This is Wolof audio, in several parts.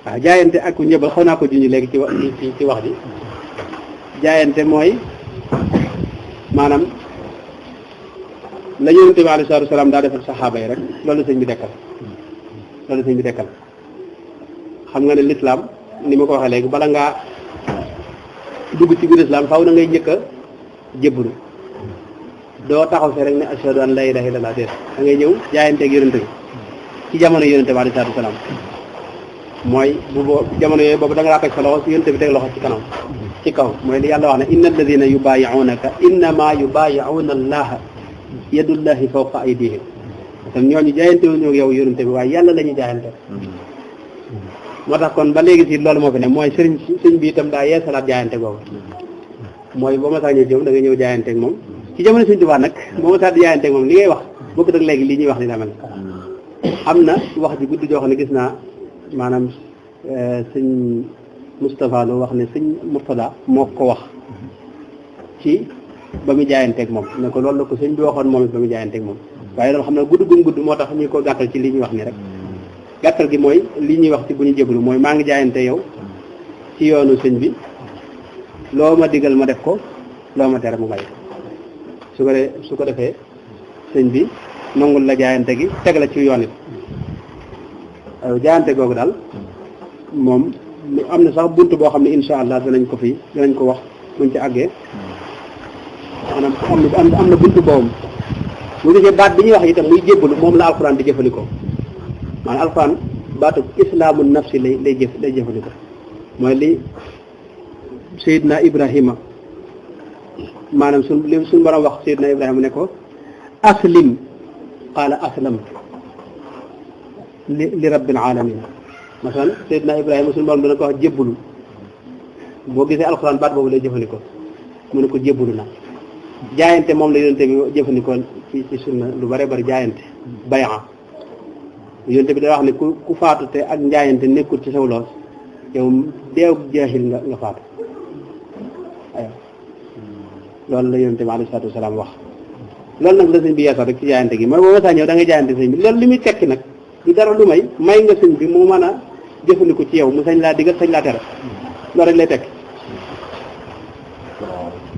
waaw jaayante ak ku njëbal xaw naa ko junj léegi ci wax ji jaayante mooy maanaam la yonent bi alayhi salaatu wa salaam daa defal saxaaba yi rek loolu sëñ bi dekkal xam nga ne l'islam ni ma ko waxee léegi bala ngaa dugg ci biir islam faaw da ngay njëkk a jébbalu doo taxaw fe rek ne ashhadu an la ilaha illallah déet da ngay ñëw jaayanteeg yonent bi ci jamono yonent bi alayhi salaatu wa salaam mooy jamono yooyu boobu da nga daa teg sa loxo si yonent bi teg loxo ci kanam ci kaw mooy li yàlla wax ne inna alladina yubayi'unaka innama yubayi'una allaha yadullahi fawqa aydihim tam ñooñu jaayante wuñu yow yonent bi waaye yàlla la ñuy jaayante moo tax kon ba léegi si loolu moo fi ne mooy sëriñ bi itam daa yeesalaat jaayante googu mooy boo ma saa ñëw ci moom da nga ñëw jaayante ak moom ci jamono Sëriñ Tuubaa nag boo ma saa di jaayante ak moom li ngay wax bokk ak léegi lii ñuy wax ni la mel am na wax ji guddi joo xam ne gis naa maanaam sëñ Moustapha Lo wax ne sëñ Murtada moo ko wax ci ba mu jaayanteeg moom ne ko loolu la ko sëñ bi waxoon moom it ba mu jaayanteeg moom waaye loolu xam ne gudd moo tax ñu ko gàttal ci li ñuy wax ni rek gàttal gi mooy li ñuy wax ci bu ñu jébbalu mooy maa ngi jaayante yow ci yoonu sëñ bi loo ma digal ma def ko loo ma tere mu bàyyi su ko defee sëñ bi nangul la jaayante gi teg la ci yoon it jaayante googu daal moom am na sax bunt boo xam ne insha allah danañ ko wax buñ ci àggee maanaam am na buntu boobu bu gisee baat bi ñuy wax itam muy jébbalu moom la alxuraan di jëfandikoo maanaam alxuraan baatu islaamu nafsi lay jëfandikoo mooy li Seydina Ibrahima maanaam suñ borom wax Seydina Ibrahima ne ko aslim qaala aslamtu li rabbil alamin masalan Seydina Ibrahima suñu borom dana ko wax jébbalu boo gisee alxuraan baat boobu lay jëfandikoo mu ne ko jébbalu na jaayante moom la yonente bi jëfandikoo ci sunna lu bare bari jaayante bay'a yonente bi da wax ne ku faatu te ak njaayante nekkul ci saw loos yow deew jaahil nga faatu aywa loolu la yonente bi alayhi salaatu wasalaam wax loolu nag la sëñ bi yeesal rek ci jaayante gi mooy boo wasaa ñëw da nga jaayante sëñ bi loolu li muy tekki nag du dara lu may nga sëñ bi mu mën a jëfandiku ci yow mu sañ laa digal sañ laa tere loolu rek lay tekki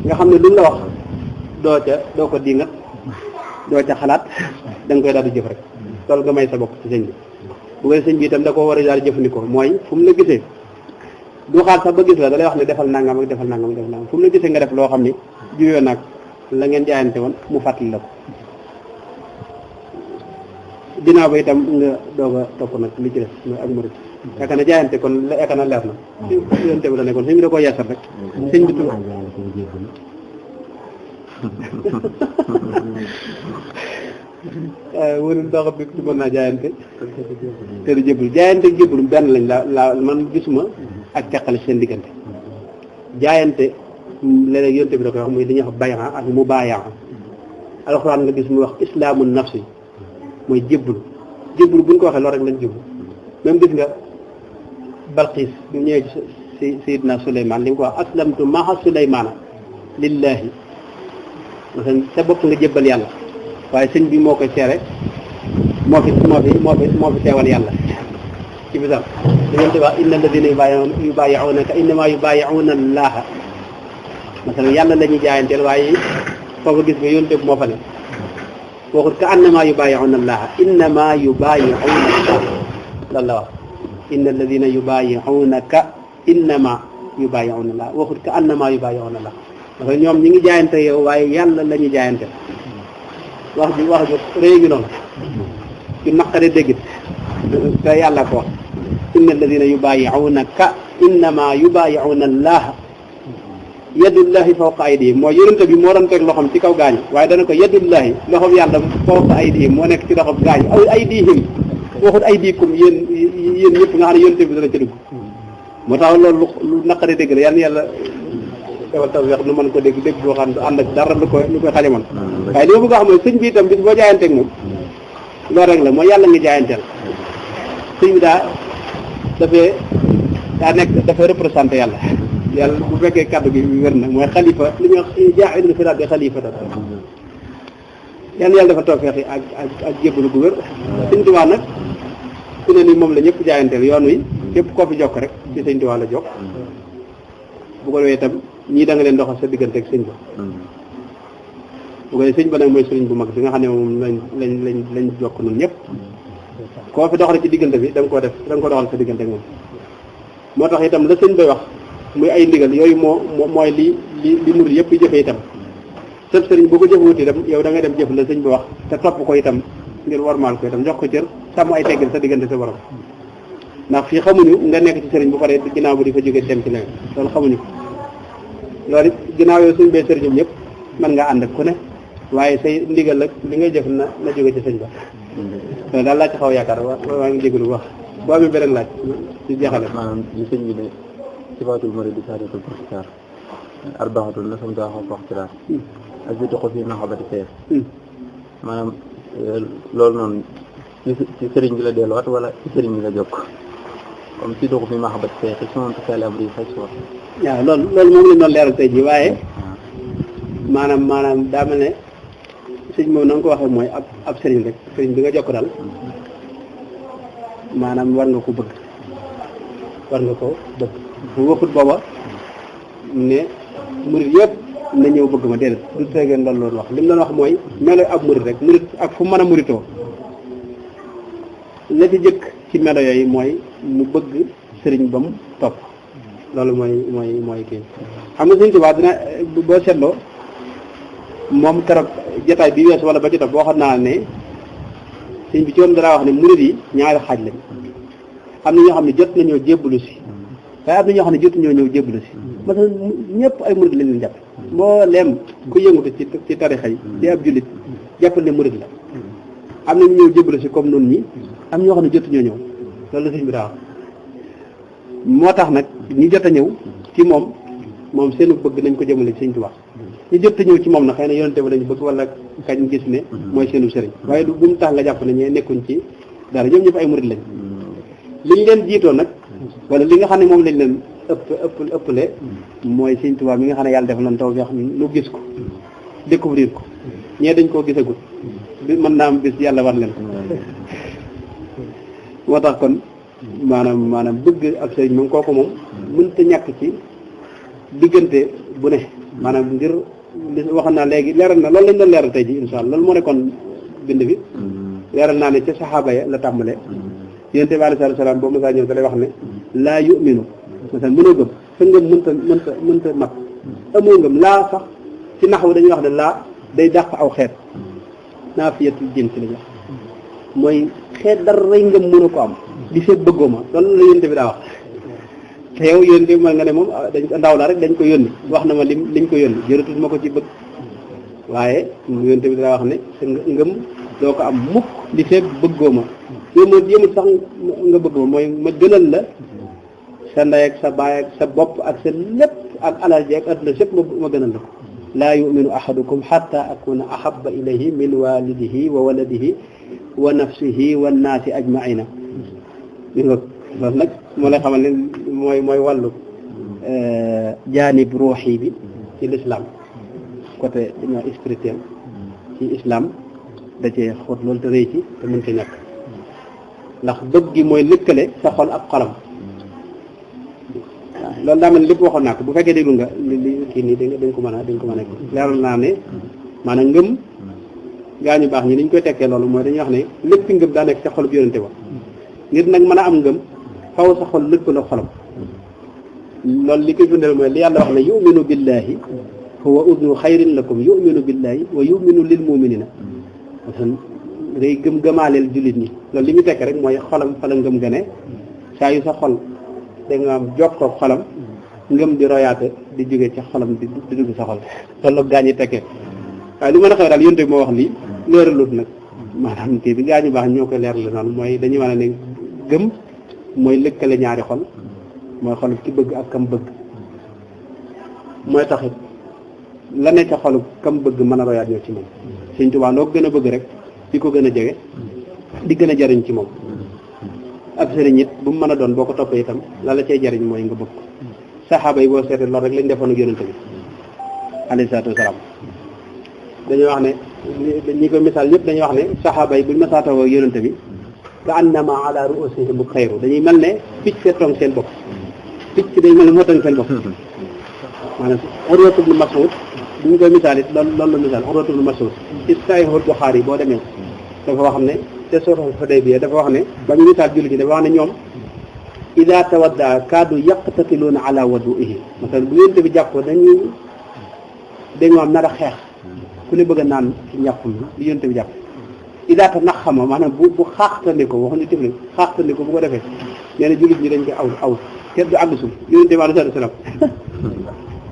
nga xam ne luñ la wax doo ko dingat doo ca xalaat da nga koy daal di jëf rek loolu nga may sa bopp ci sëñ bi bu ko sëñ bi itam da koo war a daal di jëfandikoo mooy fu mu la gisee du xaar sax ba gis la da lay wax ne defal nangam ak defal nangam fu mu la gisee nga def loo xam ni juyoo nag la ngeen jaayante woon mu fàttali la ko dinaa ba itam nga doog a topp nag li ci def mooy ak murid yaakaar na jaayante kon yaakaar na leer na yonte bi la nekkoon sëñ bi da koo yeesal rek sëñ bi tudd wërul doxa bi tu mën naa jaayante te du jébbalu jaayante jébbalu benn lañ la man gisuma ak teqale seen diggante jaayante léeg-léeg yonte bi da koy wax muy li ñuy wax bay'a ak mubaaya alxuraan nga gis muy wax islaamu nafsi mooy jébbalu buñ ko waxee loolu rek lañ jébbalu même gis nga Balqiis bu ñëwee ci Seydina Suleymaan li mu ko wax aslamtu ma'a Suleymaana lillahi sa bopp nga jébbal yàlla waaye sëñ bi moo koy seere moo fi teewal yàlla ci bisam dañu te wax inna alladina yubayi'unaka innama yubayi'una allaha masalan yàlla la ñuy jaayanteel waaye foofu gis nga yonte bi moo fa ne waxut ka annama yubayi'una allaha innama yubayi'una allah loolu la wax inna alladina yubayi'unaka innama yubayi'una allah waxut ka annama yubayi'una allah parce que ñoom ñi ngi jaayante yow waaye yàlla la ñuy jaayante wax ju réy gi noonu ci naqare déggit te yàlla ko wax inna alladina yubayi'unaka innama yubayi'una allaha yadullahi fawqa aydihim mooy yonente bi moo doon teg loxom ci kaw gaañu waaye dana ko yadullahi loxom yàlla fawqa aydihim moo nekk ci loxom gaañu aw aydihim waxut aydikum yéen ñëpp nga xam ne yonente bi dana ca dugg moo tax loolu lu naqare dégg la yàlla defal taw weex nu mën ko dégg boo xam ne ànd ak dara lu koy xajamoon waaye li ma bëgg a xam mooy sëñ bi itam bis boo jaayanteeg moom loolu rek la mooy yàlla nga jaayanteel sëñ bi dafay représenté yàlla bu fekkee kàddu gi wér na mooy xalifa li ñuy wax jaa'ilun fil ardi xalifatan yàlla dafa toog feexi ak jébbalu gu wér sëñ Tuubaa nag fi ne nii moom la ñëpp jaayanteel yoon wi képp koo fi jokk rek ci sëñ Tuubaa la jokk bu ko defee itam ñii da nga leen doxal sa diggante ak sëñ ba bu ko defee sëñ ba nag mooy sëriñ bu mag bi nga xam ne moom lañ jokk noonu ñëpp koo fi doxal ci diggante bi da nga ko doxal sa diggante ak moom moo tax itam la sëñ bay wax muy ay ndigal yooyu mooy li murid yëpp di jëfee itam sëb sëriñ boo ko jëfewut itam yow da ngay dem jëf la sëñ bi wax te topp ko itam ngir warmaal ko itam jox ko cër sàmm ay teggil sa diggante sa borom ndax fii xamuñu nga nekk ci sëriñ bu paree ginnaaw bu di fa jógee dem ci leneen loolu xamuñu ko loolu it ginnaaw yow suñ bee sëriñam ñëpp mën ngaa ànd ak ku ne waaye say ndigal ak li ngay jëf na jóge ci sëñ ba loolu daal laa ci xaw yaakaar waa ngi jégalu wax boo amee beneen laaj ci jeexale maanaam li sëñ bi ne sifaatul muridi saadatul muxtaar arbaatun la sam daa xaw waxtilaar ak bi doxo fii maxabati seer maanaam loolu noonu ci sëriñ bi la delluwaat wala ci sëriñ bi la jokk comme ci doxu fii maxabati seer ci sonante sali am ri xaj si wax waaw loolu moom lañ doon leeral tey ji waaye maanaam daa mel ne sëñ moom na nga ko waxee mooy ab sëriñ rek sëriñ bi nga jokk daal maanaam war nga ko bëgg bu waxut booba ne murid yëpp na ñëw bëgg ma déedéet du tegeen loolu loolu wax li mu doon wax mooy melo ab murid rek murid ak fu mën a muritoo la ci jëkk ci melo yooyu mooy mu bëgg sëriñ ba mu topp loolu mooy kii xam nga Sëriñ Tuubaa dina boo seetloo moom keroog jotaay bi weesu wala ba jota boo xam naa ne sëriñ bi ci woon dara wax ne murid yi ñaari xaaj lañ am na ñoo xam ne jot nañoo jébbalu si waaye am na ñoo xam ne jotu ñoo ñëw jébbalu si parce que ñëpp ay murid lañ leen jàpp mbooleem ku yëngatu ci tarixa yi di ab jullit jàppal ne murid la am na ñu ñëw jébbalu si comme noonu ñi am ñoo xam ne jotu ñoo ñëw loolu la sëriñ bi daa wax moo tax nag ñi jot a ñëw ci moom seenu bëgg nañ ko jëmale ci Sëriñ Tuubaa ñu jot a ñëw ci moom na xëy na yonente bi lañu bëgg wala kañ gis ne mooy seenu sëriñ waaye du bu mu tax nga jàpp ne ñee nekkuñ ci dara ñoom ñëpp ay murid lañ liñ leen jiitoo nag wala li nga xam ne moom lañ leen ëppale mooy Sëriñ Tuubaa mi nga xam ne yàlla def lan taw yoo xam ne lu gis ko découvrir ko ñee dañ koo gisagut bi mën naa am bis yàlla war leen ko moo tax kon maanaam bëgg ab sëriñ moom kooku moom mënta ñàkk ci diggante bu ne maanaam ngir li waxoon naa léegi leeral na loolu lañ doon leeral tey ji insha Allah loolu moo nekkoon bind bi leeral naa ne ca saxaaba ya la tàmbalee yonent bi alayhi salaam boobu masaa ñëw da lay wax ne laa yu'minu masalan mënoo gëm sa ngëm mënta mat amoo ngëm laa sax ci naxwu dañuy wax ne laa day dàq aw xeet naafiyatul jins la ñu wax mooy xeet dara rey ngëm mën a ko am di seet bëggoo ma loolu la yonent bi daa wax te yow yonent bi mën nga ne moom dañ ndaw la rek dañ ko yónni wax na ma liñ ko yónni jërëtul ma ko ci bëgg waaye yonent bi daa wax ne sa ngëm doo ko am mukk di seet bëggoo ma yëmul sax nga bëgg ma mooy ma gënal la sa ndey ak sa baay ak sa bopp ak sa lépp ak alal ji ak adduna sépp ma gënal la ko laa yuminu ahadukum hatta akuna ahabba ilayhi min walidihi wa waladihi wa nafsihi wa naasi ajmaina loolu nag moo lay xamal ne mooy wàllu jaanib ruuxi bi ci l'islam côté dañoo spirituel ci islam da cee xóot loolu te rëy ci te mën ci ñàkk ndax bëgg gi mooy lëkkale sa xol ak xolam waaw loolu daa mel ni lépp waxoon naa ko bu fekkee déglu nga li kii nii dañ ko mën a leeral naa ne maanaam ngëm gaa ñu baax ñi ni ñu koy tekkee loolu mooy dañuy wax ne lépp ngëm daa nekk sa xolub yonente ba ngir nag mën a am ngëm faw sa xol lëkkaloo xolam loolu li koy firndeel mooy li yàlla wax ne yuminu billahi huwa udnu xayrin lakum yuminu billahi wa yuminu lil muminina day gëm-gëmaaleel jullit ñi loolu li muy tekk rek mooy xolam fa la ngëm gëne saa yu sa xol da nga am jokkoo xolam ngëm di royaate di jóge ci xolam di dugg sa xol loolu gaa ñi tekkee waaye lu mën a xew daal yonte bi moo wax lii leeralut nag maanaam kii bi gaa ñu baax ñoo koy leeralu noonu mooy dañuy wane ne gëm mooy lëkkale ñaari xol mooy xol ki bëgg ak kam bëgg mooy taxit la nekk xolu kam bëgg mën a royaat ñoo ci moom Sëriñ Tuubaa loo gën a bëgg rek di ko gën a jege di gën a jariñ ci moom ab sëriñ it bu mu mën a doon boo ko toppee itam la la cay jariñ mooy nga bëgg ko saxaaba yi boo seetee loolu rek lañ defoon ak yonente bi alayhi salaatu wasalaam dañuy wax ne ñi ko misaal ñëpp dañuy wax ne saxaaba yi buñ masaatoo ak yonente bi ka annama ala ru'usihim xayru dañuy mel ne picc fettoon seen bopp picc day mel ne moo toon seen bopp maanaam Urwatu ibn Mas'ud duñ koy misaal it loolu la misaal Urwatu ibn Mas'ud ci Sahihul Bukhari boo demee dafa wax ne te sura Hudaybiya dafa wax ne ba ñu misaal jullit yi dafa wax ne ñoom ida tawadda kaadu yaqtatiluuna ala wudu'ihi masalan bu yonte bi jàppoo dañoo am nar a xeex ku ne bëgg a naan ci njàppam li yonte bi jàpp ida ta naxama maanaam bu xaaxtandiko waxuñu tifli xaaxtandiko bu ko defee nee na jullit ñi dañ koy aw kenn du àgg suuf yonente bi alayhi salaam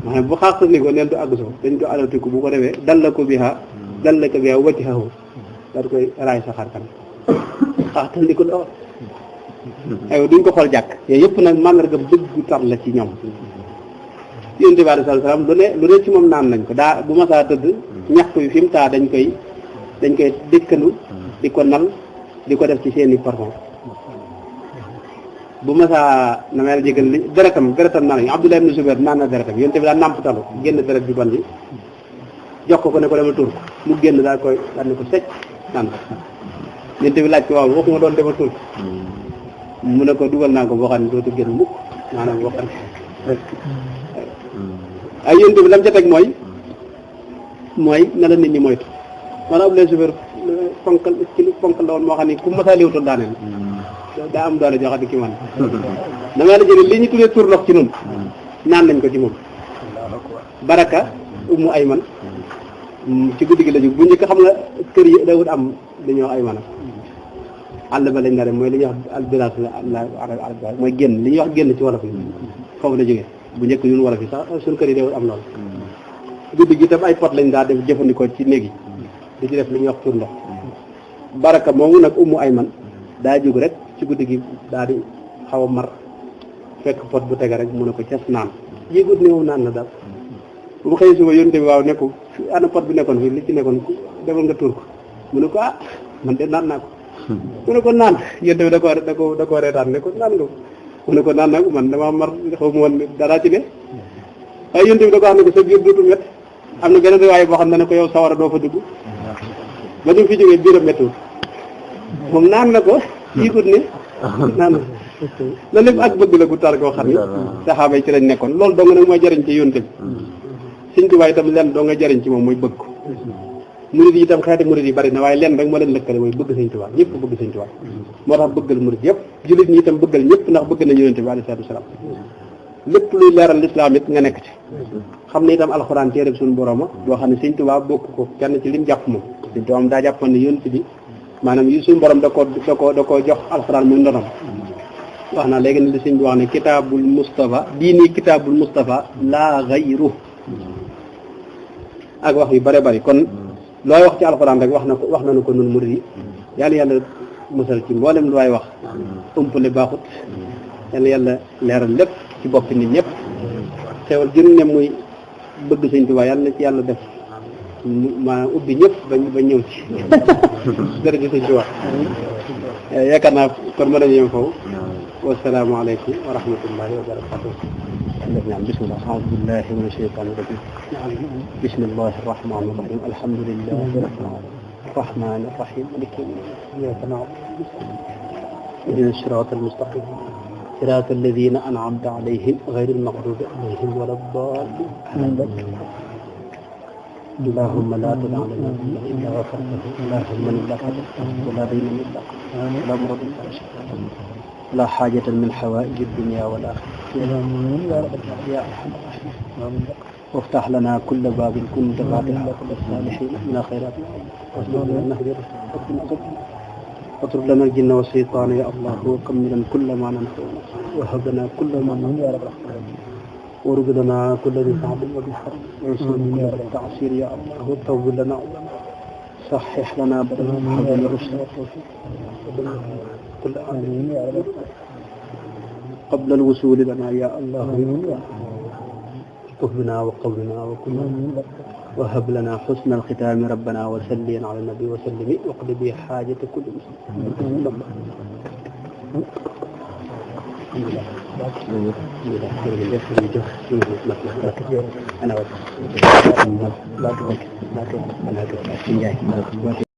maanaam bu xaaxtandiko neen du àgg suuf dañ ko alatiku bu ko defee dallaka biha wajhahu daal koy raay sa xar kanam xaaxtandiko do aywa duñ ko xool jàkk yooyu yëpp nag mandarga bëggu tar la ci ñoom yonente bi alayhi salaam lu ne ci moom naan nañ ko daa bu masaa tëdd ñaxtu yi fi mu taa dañ koy dëkkandu di ko nal di ko def ci seeni parfum bu masaa na ma jégal li deretam naan nañ Abdullah ibn Zubayr naan na deretam yonente bi daa nàmptalu génn deret bi bon bi jox ko ne ko dama tur ko mu génn daal ne ko secc naan ko yonente bi laaj ko waaw waxuma doon dama tur ko mu ne ko dugal naa ko boo xam ne dootu génn mukk maanaam boo xam ne ay yonte bi lam ca teg mooy na la nit ñi moytu maanaam Abdoulaye Souber ponkal la woon moo xam ne ku masa liwutul daaneel daa am doole joo xam ne ki man damay la jële li ñu tuddee tur ndox ci noonu naan nañ ko ci moom Baraka Ummu Ayman ci guddi gi la jóg bu njëkk xam nga kër yi dawut am dañuy wax Ayman àll ba lañ na dem mooy li ñuy wax albilas la mooy génn li ñuy wax génn ci wolof yi foofu la jógee bu njëkk ñun wolof yi sax suñu kër yi dawul am loolu guddi gi tam ay pot lañ daa def jëfandikoo ci néeg yi di ci def li ñuy wax tur ndox Baraka moomu nag Ummu Ayman daa jóg rek ci guddi gi daal di xaw a mar fekk pot bu tege rek mu ne ko cas naan yéegut ni moom naan na daal bu mu xëyee suba yónte bi waaw ne ko ana pot bi nekkoon fii li ci nekkoon demal nga tur ko mu ne ko man de naan naa ko mu ne ko naan yénte bi da koo reetaan ne ko naan nga mu ne ko naan naa ko man damaa mar xaw ma woon dara ci ne waaye yénte bi da ko wax ne ko sa biir dootu met am na beneen riwaay boo xam ne ko yow sawara doo fa dugg ba ñu fi jógee biiram mettul moom naan na ko yéegut ne naan na loolu lépp ak bëgg la gu tar koo xam ne saxaaba yi ci lañ nekkoon loolu dong nag mooy jariñ ci yónte bi Sëñ Tuubaa itam lenn doo nga jariñ ci moom mooy bëgg ko murid yi itam xeeti murid yi bari na waaye lenn rek moo leen lëkkale mooy bëgg Sëñ Tuubaa ñëpp bëgg Sëñ Tuubaa moo tax bëggal murid yëpp jullit ñi itam bëggal ñëpp ndax bëgg nañu yónte bi alayhi salaatu wasalaam lépp luy leeral lislaam it nga nekk ci xam ne itam alxuraan téere suñu boroma boo xam ne Sëñ Tuubaa bokk ko kenn ci lim jàpp moom Sëñ Tuubaa daa jàppoon ne yónte bi maanaam yi suñu borom da koo jox alxuraan muy ndonam wax naa léegi ne li sëñ bi wax ne kitaabul Mustafa diini kitaabul Mustafa laa gayru ak wax yu bare bari kon looy wax ci alxuraan rek wax nañu ko nun murid yi yàlla musal ci mboolem lu waay wax umpale baaxut yàlla leeral lépp ci boppi nit ñëpp xewal jën ne muy bëgg Sëñ Tuubaa yàlla na ci yàlla def maanaam ubbi ñëpp ba ñëw ci jërëjëf Sëñ Tuubaa yaakaar naa kon mën nañu yem foofu والسلام عليكم ورحمة الله وبركاته. بسم الله أعوذ بالله من الشيطان الرجيم. بسم الله الرحمن الرحيم. الحمد لله رب العالمين الرحمن الرحيم مالك يوم الدين إياك نعبد اهدنا الصراط المستقيم صراط الذين أنعمت عليهم غير المغضوب عليهم ولا الضالين. اللهم لا تدع لنا ذنبا إلا غفرته ولا هما إلا فرجته ولا دينا إلا قضيته ولا مرضا إلا شفيته لا حاجة من حوائج الدنيا والآخرة يا رب يا أرحم الراحمين وافتح لنا كل باب كنت فاتحا للصالحين من خيرات واطرد لنا الجن والشيطان يا الله وكملا كل ما ننحو وهب لنا كل ما ننحو يا رب ورد لنا كل ذي صعب وبحر وانصرنا كل التعسير يا الله وطول لنا صحح لنا بدنا حبل الرشد كل آمين يا رب قبل الوصول لنا يا الله كهبنا وقولنا وكنا وهب لنا حسن الختام ربنا وسلي على النبي وسلم واقض به حاجة كل مسلم. أنا